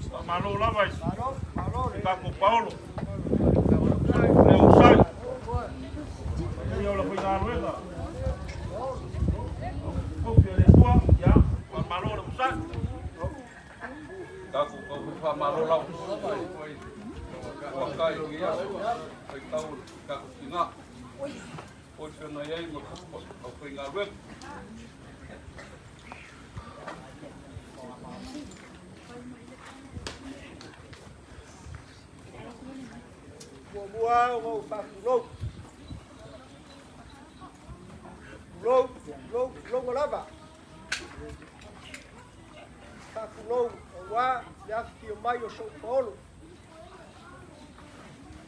Faamalo lava i le tatou Paolo, le onosai, ia o le faigaluega, tofi a le Atua, ia, faamalo le onosai. Tatou tau faamalo lava. Faafetai i lenei aso, faitau o le tatou tina. O le feagai ai ma le aufaigaluega. Muamua ona ou faatulou. Tulou, tulou, tulouna lava. Faatulou aua le afifio mai o sou paolo,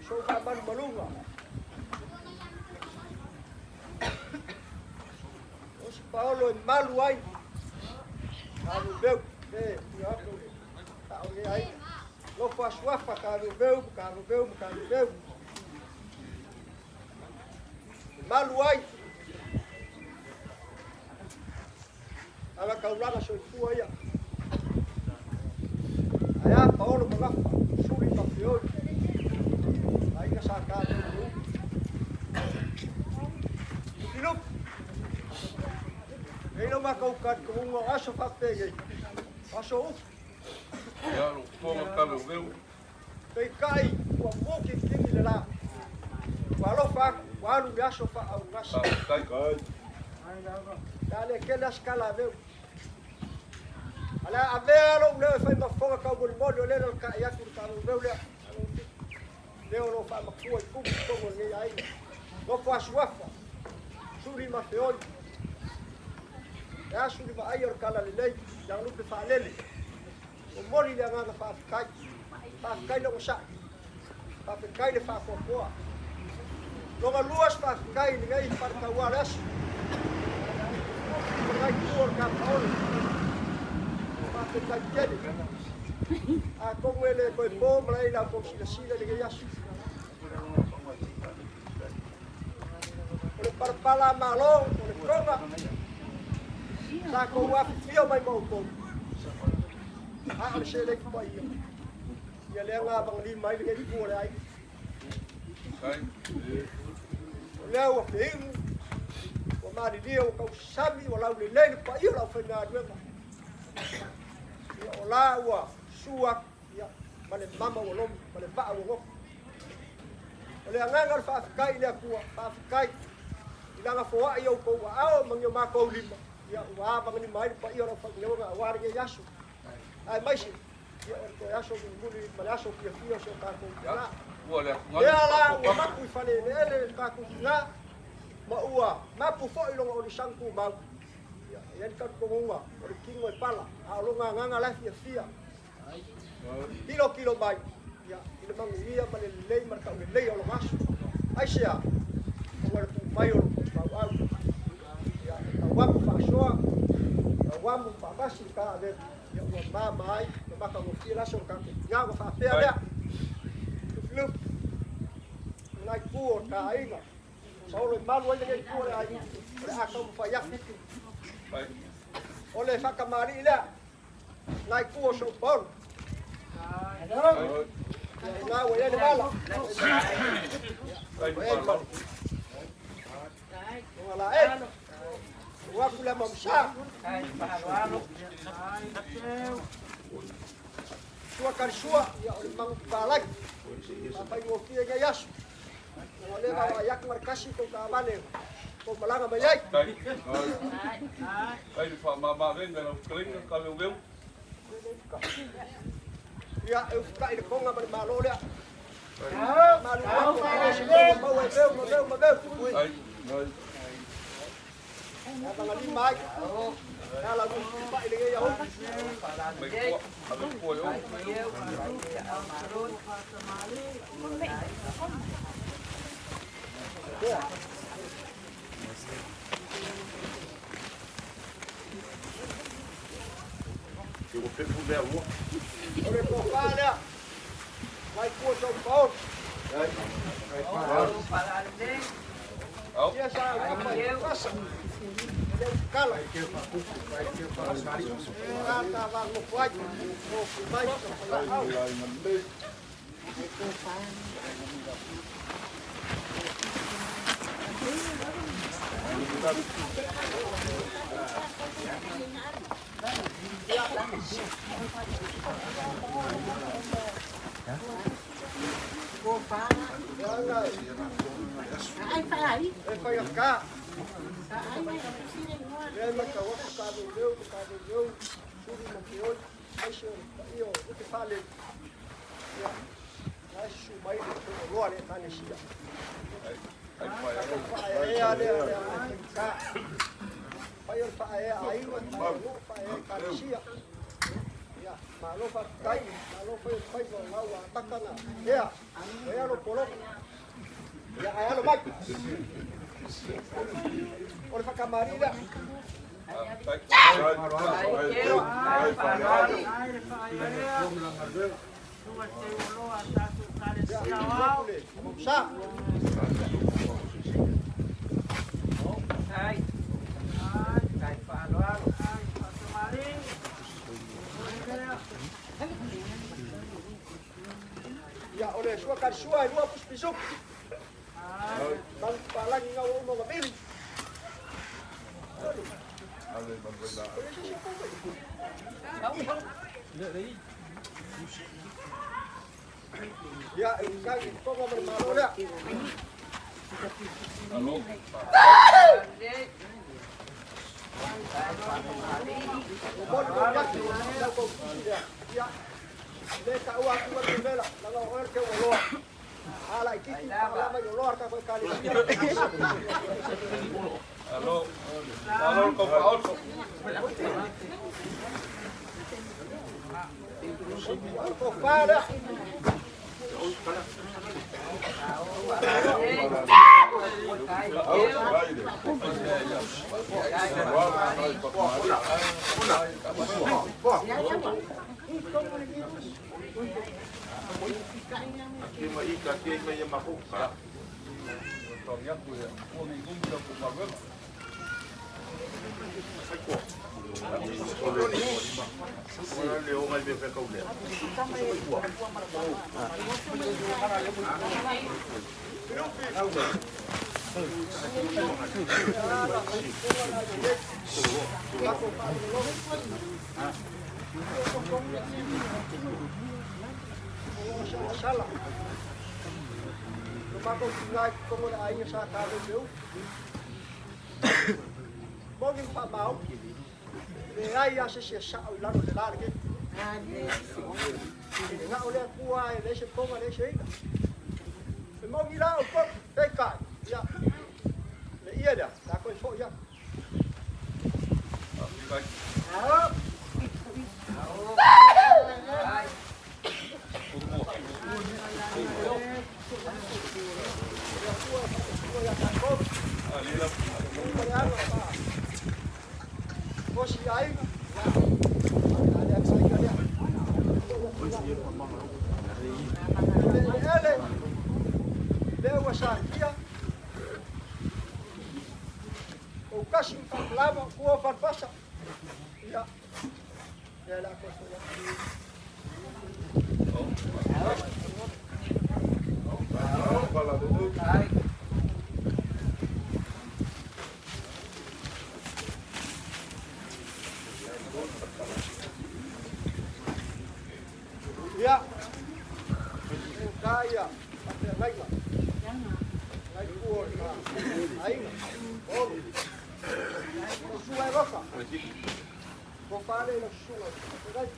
sou faamalumaluga. O si paolo e malu ai, kaluveu, e ia atu le taole ai. Lofo asuafa kaluveu, kaluveu, kaluveu. E malu ai. Ala kaulaga soifua ia. Ae a Paolo ma Gafa, Suli ma Feoi. Aiga sa tatou le umi. Lufilufi. Nei lo matou talitonuga o aso faapenei, o aso upu. Ia, lo fofoga taveuveu. Peitai ua mutikini le la. Ua alofa atu, ua alu i le aso faaaugasa. Faafetai. Pe a le tele lava se tala a Veu. A o le a avea lou leo e fai ma fofoga taumolimoli o lea na ta'i atu i le taveuveu lea. Leo o lo o faamatua i tumu i totonu o lenei aiga. Nofo asuafa, suli ma feoi. E a suli vaaia o le talalelei, leaga lupe faalele. Momoli le agaga faafetai. Faafetai le onosai. Faafetai le faafoafoa. Lona lua se faafetai i lenei faletauā o le aso. O lenei itu o le Kapaolo. Faafetai tele. Atonu e le toe po ma laei la outou silasila i lenei aso. O le palapala a Malo, o le toga, sa tou afifio mai ma outou. A o le seleni paia, ia lea na avagalima ai lenei itu o le aiga. O lea ua feinu, ua malilie, ua tausami, ua laulelei le paia o le aufaigaluega. Ia, o la ua susu atu, ia, ma le mama ua lomi, ma le vaa ua goto. O le agaga o le faafetai i le Atua, faafetai i lana foai i outou aao ma ni o matou lima, ia ua avagalima ai le paia o le aufaigaluega aua lenei aso. Aemaise, ia o le toe aso mulimuli ma le aso fiafia o si o tatou tina. Lea la ua mapu i faleeleele le tatou tina, ma ua mapu foi lona olisaga tumau. Ia, e i ai le talitonuga o le tino e pala, a o lona agaga la e fiafia. Tilotilo mai ia, i le manuia ma le lelei ma le tauleleia o lona aso. Aisea? Ona o le tuu mai o lo mauau. Ia, e tauamu faasoa, tauamu faavasi le ta avega, ia ua mama ai ma matagofie le aso o le tatou tina ona faapea lea. Lufilufi, lena itu o le ta aiga, Saolo e malu ai lenei itu o le aiga, o le a taumafai atu. O le faatamalii lea, Nai ku o São Paulo. Ina ua i ai le vala. Ua i ai le vala. Ua la e. Ua aku le mamsa. Sua kari sua, ia o le mangu palai. Fafaigofie nei aso. Ua leva vaai atu ma le kasi tou taavale tou malaga mai ai. Ai le faamama-avega i lau fetalaiga Kaleuveu. Ia, e usitai le Toga ma le Malo lea. Malu atu o se mea maua e meu ma meu ma meu. Ia tagalima ai. Ia la ufi pai le ia o. O le tofa lea. Vai kua sau paolo. Ia sa upa i fasa. Le kala. Tata va no fai. O mai sa au. E fai a ka. Le ma ka wa ka leu ka leu. Suri ma ke oi. Ai se o io o te fale. Ia. Ai su mai le ko loa le tane sia. Ai ale ale ka. Pai o fa e ai o fa e ka sia. Ia, malo fa tai, malo fa fai fa lau a takana. Ia, ia lo polo. Ia ai alo mai. O le whakamarira. Sa. Ia, o le sua ka sua e lua puspisu. Malu palangi ngau o ma mili. Ia, e kai tonga ma le malo lea. O moni mo paki, lau kau tusi lea. Ia, le ka ua atu ma le vela, langa o ke o loa. Ala i kiki, pa lama i o loa ka koe kali sia. Alo. Alo ko pa O ko fa lea. Sala. No mako tingai kongo le aiga sa ka le meu. Mogi pa mau. Le ai a se se sa o lalo le la le ke. Le nga o le kua e le se konga le se ina. Le mogi la o ko pe kai. Ya. Le ia lea, la ko fo ya. O si ai. Ale a sai ka lea. Le ele. Le ua sa kia. O kasi pa lava kua farfasa. Ia. Ia la ko so ya. Ia. O ka ia. Te ngai. Ngai kua ai. O. O sua e roka. Ko fale la sua. Ngai.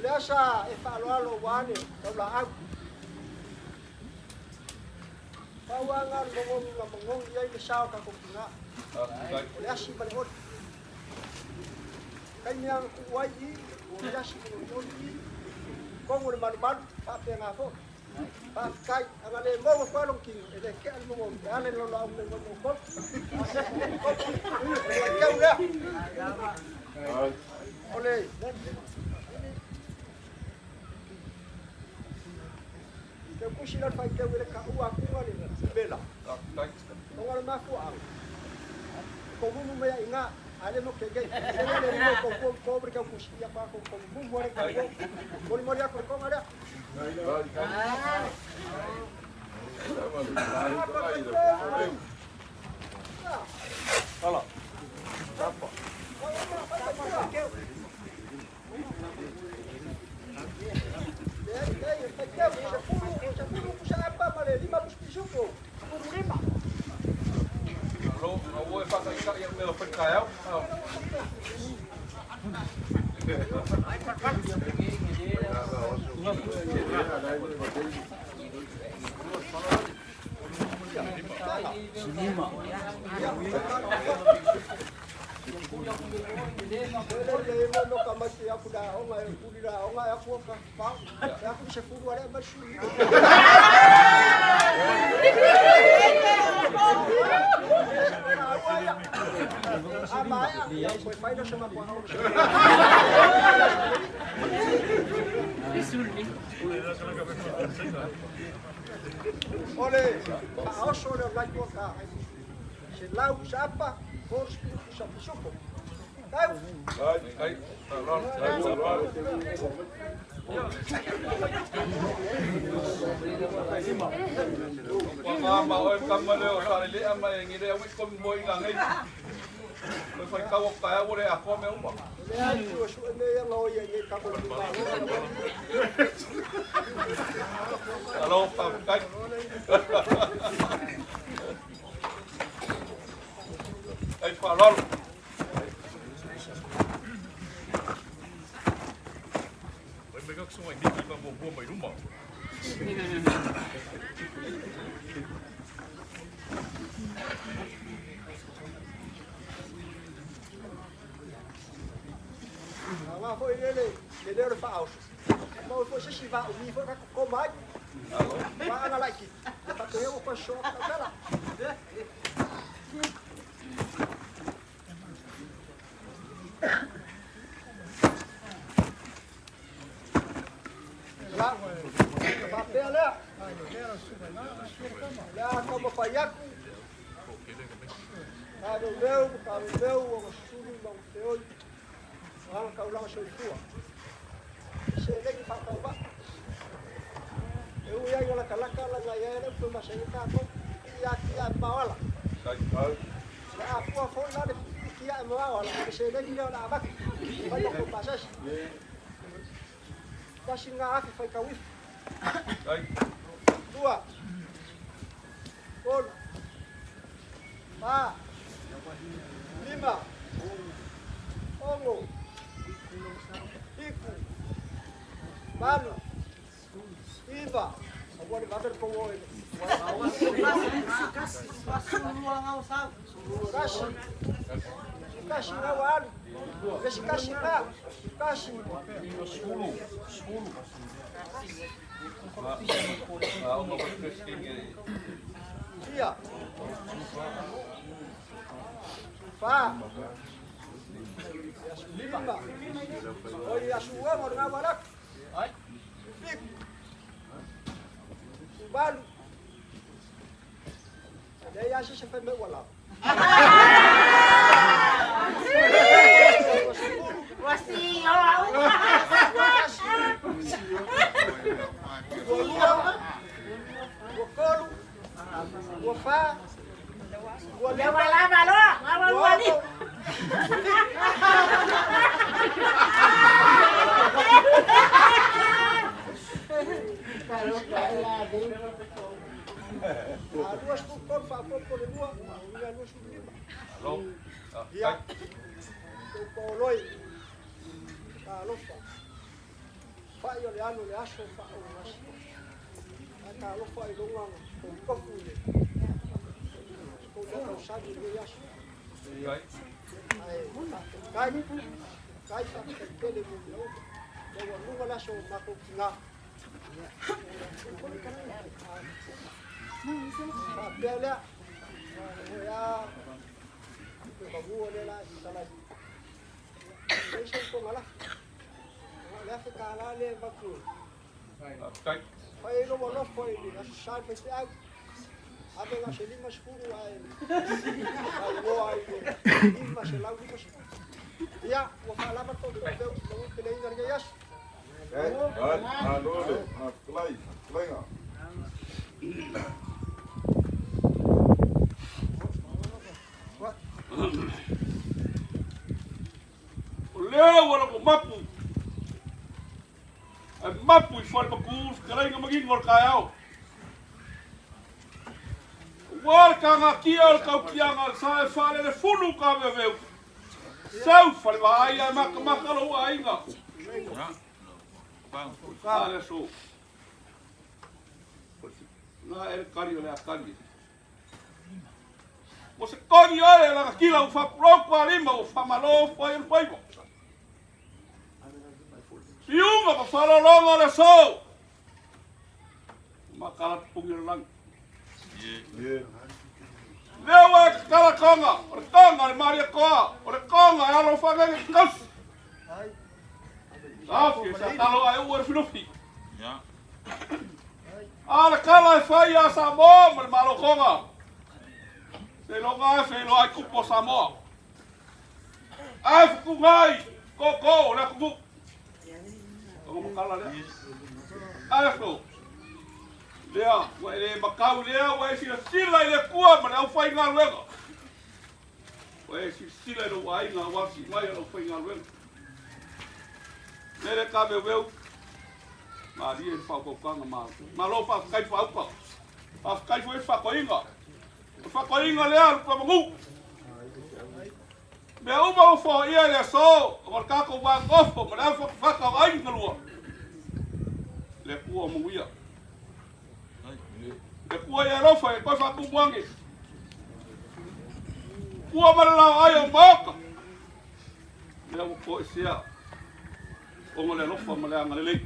Lea sa e faaaloalo ua ane taulaau. Pauaga le mogogi na mogogi ai le sao tatou tina. O le asi ma le oli. Kaimea na tuu ai i, o le asi ma le oli i. Kongo le malumalu, faapena foi. Faafetai, aga le maua koe lou tino, e le kea le mogogi, e ale lau laau mai mai outou. O le teu lea. O le Teu kusi la fai teu ele ka ua kunga le mela. Onga le mafuaga. Ko mumu mea inga, ale mo kege. Le le le ko ko ko bre ka kusi ia pa ko ko mumu ale ka ko. Mori mori ako ko ngara. Ala. Tapa. Alo, aua e faataitai au mea o fai taeao. Ole, faaoso le olai ka se lau sapa, korspi sa pisupo. Tau. Ai, alo. Ua ma ma oe kama leo sa le lea ma e ngile au i komi moi nga ngai. Toe faitau atu taeao ua le atoa mea uma. Leai, ua sue mea ia gaoia i nei kamo itumalo. Malo, faafetai. Ai faaaloalo. Vai mai kaka songa i miki ma muamua mai luma. Aga foi lele, le leo le faaoso. Maua foi se isi vaa umi foi ka koma ai. Vaa na laiti. Faapea ua toe soa tautala. Ia, faapea lea. O le a taumafai atu. Ka leoleo ma ka leoleo ua sulu ma ua feoi. Aga taulaga soifua. Seleni faatauvaa. E ui ai ina latalata laga i ai le upu e masani ai tatou, pipii lava tia ae mamao ala. O le a fua foi la le pipii tia ae mamao ala, o le seleni lea o le a avatu e fai matou pasese. 1,000 faitau ifo. 2, 3, 4, 5, 6, 7, 8, 9, aua le vave le tou o i le tasi, tasi na ua alu, le isi tasi na, tasi. 10, 10. Aoga foi Peresetene e. Fia. Fa. Lima. Oi aso 6 lena ua alu atu. 7. 8. E leai lava se isi e fai mai ua lava. 12, 23, 24, 25, 26. 23 faaopoopo le lua, uiga 25. Ia, tou paoloi, talofa, fa'i o le alu o le aso faaauugasia. Ae talofa ailoga na tou tofu i le tou lea tausami i lenei aso. Ae faafetai, faafetai, faafetai tele mo mea uma. Maualuga le aso o matou tina. Faapea lea, o ea pe manu o lea la e talai. Leai se utoga lafi. O le $1,000 lea e avatu e fai ai lou alofa i le Aso Sa i le faifeau. Ave na o se 50 ae saunoa i le 550. Ia, ua faalava le tou toafeu i lau peleina i lenei aso. Malo le fetalai, fetalaiga. O lea ua logo mapu, ae mapu i fale maku le fetalaiga manino o le taeao. Aua le tagatia o le tautiaga o le sa e faalelefulu taveaveu, sau fale vaai ae matamata lou aiga. A le aso. Na e le kali o le a kali. Ua se kogi oe e lanakila ua faapulou tualima ua faamalo fai o le faiva. Siuga ma faalologa o le aso. Makala pugi o le lagi. Lea ua e tatala toga, o le toga o le malia toa, o le toga e alo faagege i tausi. Taofi e sa talo ae ua le filufi. A le tala e fai ia Samoa ma le Malo Toga. Seiloga e feiloai tupu o Samoa. Ae fetuunai tootoo o le atunuu. Toga matala lea. Ae so. Lea, ua e le matau lea, ua e silasila i le Atua ma le aufaigaluega. Ua e silasila i lou aiga aua sii mai o le aufaigaluega. Lele Kaveuveu, malie le faautautaga malo. Malo faafetai faauta. Faafetai foi le faakoiga. O le faakoiga lea le Pamanu. Mea uma ua foia i le aso, o le tatou va nofo ma le aufatafata o aiga lua. Le Atua o manuia. Le Atua ia alofa e toe faatumu ane. Pua ma le laoai o maota. Lea ua toesea ona le alofa ma le agalelei.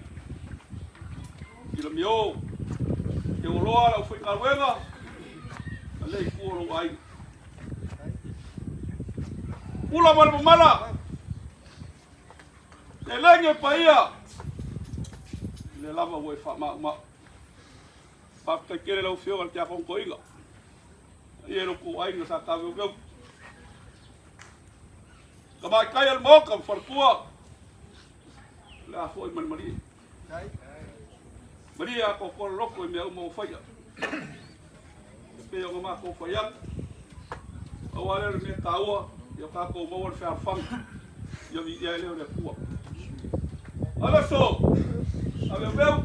Tilamio, te oloa le aufaigaluega, a le i tua lou aiga. Pula ma le mamala, Seleni e paia, le lava ua e faamaumau. Faafetai tele lau Afioga i le Tiakono Toeaina, paia i lo outou aiga sa taveuveu. Tamaitai o le Maota ma faletua, o le a foi ma le malie. Malie atoatoa le loto i mea uma ua faia. E pei ona matou fai atu, pau lava lea o le mea taua, ia tatou maua le fealofani, ia viia ai lea o le Atua. A le aso, aveaveu,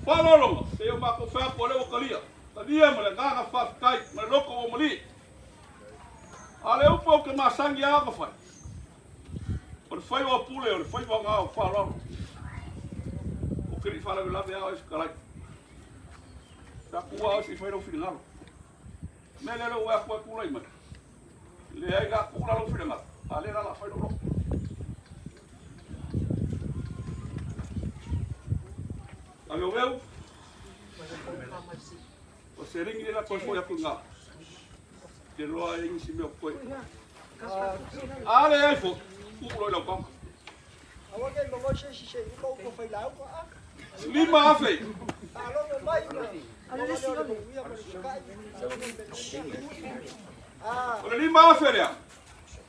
faaaloaloga, pei o matou fai atu o lea ua talia, talia ma le agaga faafetai ma le loto ua malie. A o le upu ou te masani lava ona fai, O le faiva o Pule, o le faiva na o faaaloalo. Ou te le i faalavelave lava oe fetalai. Sa tuua oe se i fai lou finagalo. O le mea lea lea ua e atu ai tulai mai. Leai la tuu la lou finagalo, a lea la la fai lou loto. Aveuveu, o se ringi le la toe foi atu i ngā. Te loa e nisi mea o koe. A le ai fo, tuu loa i lau tama. Aua nei maua se isi se uma upu fai lauga a. 5,000. Faalogo mai ma maua lea o le manuia ma le matai. Ah. O le 5,000 lea.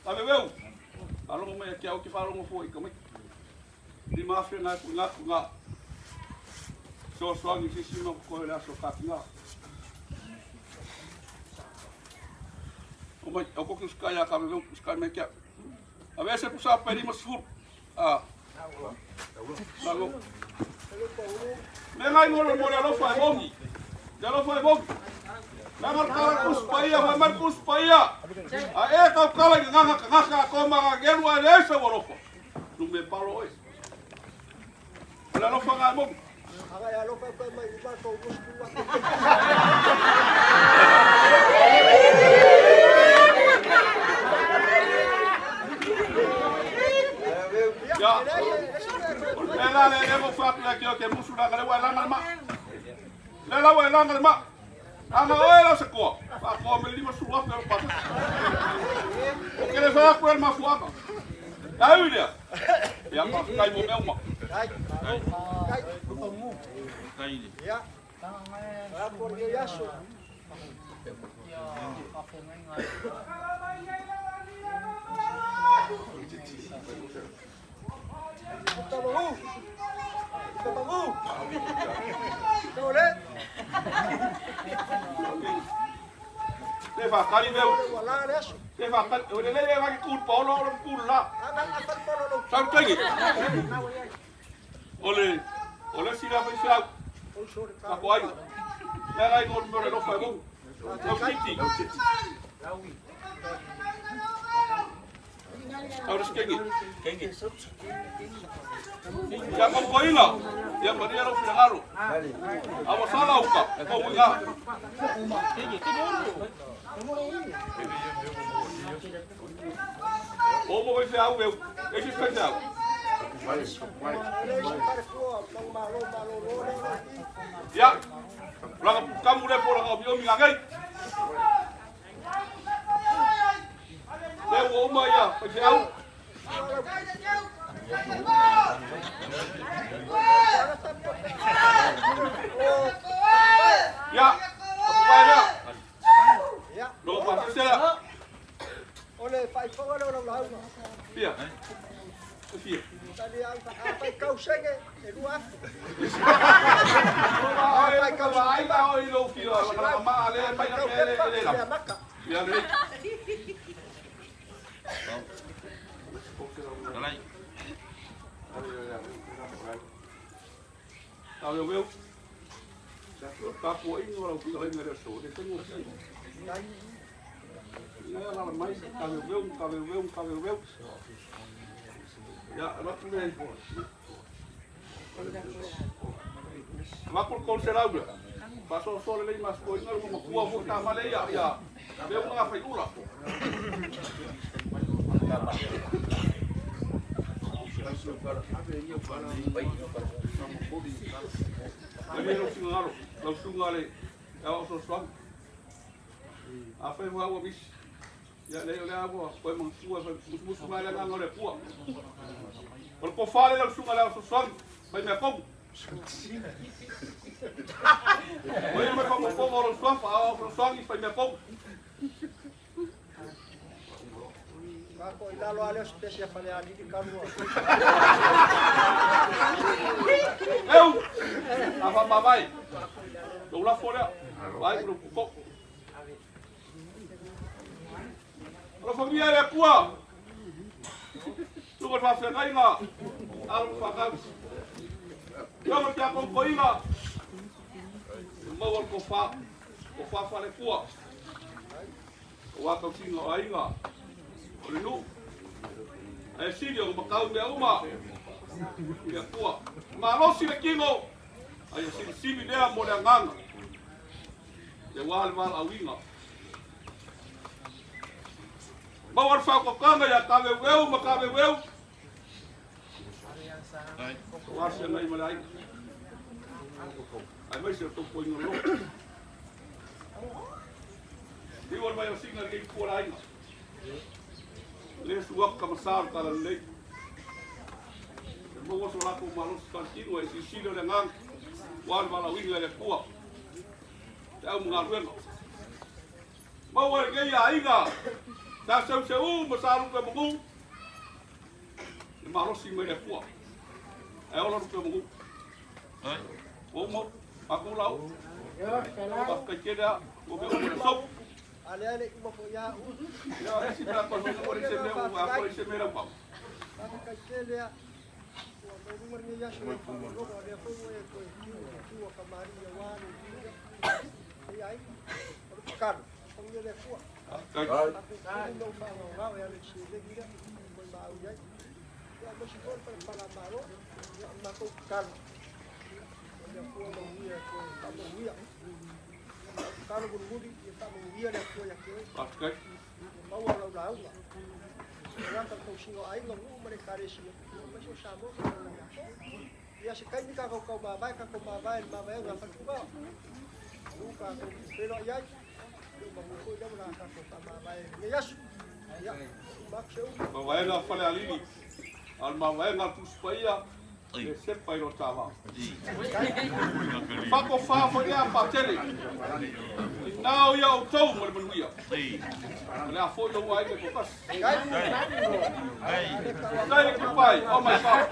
Aveveu. Faalogo mai ia te au, te faalogo foi i tamaiti. 5,000 na e tuuina atu i ina. Fesoasoani i se isi mea o totoe o le aso Katina. Omai, au koke usikai ia Kaveveu, usikai mai ke au. Aveese pusa pe 50. Ah. Malo. Me ngai ngolo mo le alofa e mogi. Le alofa e mogi. Langa le kala kus paia, fai mai kus paia. A e tau kala i nganga ka ngaka a koma nga gelu a le sa alofa. Lume palo oe. O le alofa nga e mogi. Aga e alofa koe mai uma tou musu atu. Ya. O le mea la lea lea ua fai atu ia te oe ke musu leaga lea ua e laga le maa. Lea la ua e laga le maa. Ana oe la se koa, faakoa me le 50,000 o le pasese. O ke le fai atu e le mafuaaga. Ae ui lea, ia faafetai mo mea uma. Se whakari meu. Se whakari. O le lele rangi kūru paolo o le kūru la. Sau tangi. O le o le sila fai fiau. Ka ko ai. Mea rai ngō le lofa e mou. Lau titi. Au le skengi. Ia kokoina. Ia maria lau finagalo. A ua sala uka. E kou i ngā. O mo fai feau eu. E si fai feau. Ia. Langa kamu le po langa omi omi ngā ngei. Lea ua uma ia faifeau. Ia, tapuvae lea. Logo faatasi lea. O le faaifoga lea o lau lauga. Fia. E fia. Tali au a fai kausege e 2,000. A fai kausege. Ai o i lou fia, langa maa lea mai na le le la. Ia lelei. Taveuveu, o le tapuaiga o lau fetalaiga i le aso, e le faigofie. Ia e alaala mai, Taveuveu, Taveuveu, Taveuveu. Ia, avatu le avatu le 300 lea. Faasoasoa lelei masetoaina le matua foi taavale ia, ia Veu ma Gafaiula. Malie lou finagalo, lau susuga le Aoao Fesoasoani. Afai foi ua misi, ia leai o lea ua toe manatua e musumusu mai le agaga o le Atua. O le tofa lea lau susuga le Aoao Fesoasoani, fai mea tonu. Ua i ai mai faaopoopoga o lou suafa, Aoao Fesoasoani, fai mea tonu. Kako i lalo ale o se pese a Falealili kalua. Eu, a faamavae, lou lafo lea, vaai ma lou toto. Alofagia e le Atua, susuga i le faafeagaiga, alo ma fanau. Afioga i le Tiakono Toeaina, ia maua le tofa, tofa faale-Atua. Aua tausiga o aiga, o le nuu, ae sili ona matau mea uma i le Atua. Malosi le tino, a ia silisili lea mo le agaga, aua le valaauina. Maua le faautautaga ia Taveuveu ma Taveuveu, aua feagai ma le aiga, aemaise o tautuaina loto. Liu o le vaiosiga i lenei itu o le aiga. Le su atu tama sa o le talalelei. E maua so latou malosi faletino e silisili o le agaga, aua le valaauina e le Atua, le au ma galuega. Maua e lenei aiga sa seuseu ma sa lupe manu le malosi mai le Atua. Ae ola lupe manu. Ua uma matou lau. Faafetai tele lava. Ua mea uma i le aso. Alea le uma foi ia u. Ia, esi mea koe foi ua leai se mea ua a foi se mea lau pau. Faafetai tele a. Ua maualuga lenei aso i lau faalogologo, a o lea foi ua e toe tiu i le tiu a kamali'i aua le uia i aiga. O le tatalo, alofagia le Atua. Faafetai. Tatou tuli ma ou faagaogao e ala i le seleni lea ua maui ai. Ia aemaise foi le palapala-a-Malo. Ia o le matou tatalo, o le Atua manuia e toe faamanuia. Lau tatalo mulimuli, ia faamanuia le Atua ia te oe. Faafetai. Ia maua lau lauga. E le gata i le tausiga o aiga, nuu ma le Ekalesia, aemaise o Samoa ma le lalolagi atoa. Ia se taimi tatou tau mavae, tatou mavae i le mavaega a Fatugao. Nuu tatou te feiloai ai, ia ua manuia foi lea o le a tatou faamavae i lenei aso. Ia, uma atu se upu. Mavaega a Falealili, a o le mavaega a le Tusi Paia, le sepa i lo ta vaa. Faatofa foi lea Patele, i nao ia outou ma le manuia. O le a foi lou aiga e toatasi. Say goodbye. Oh my God.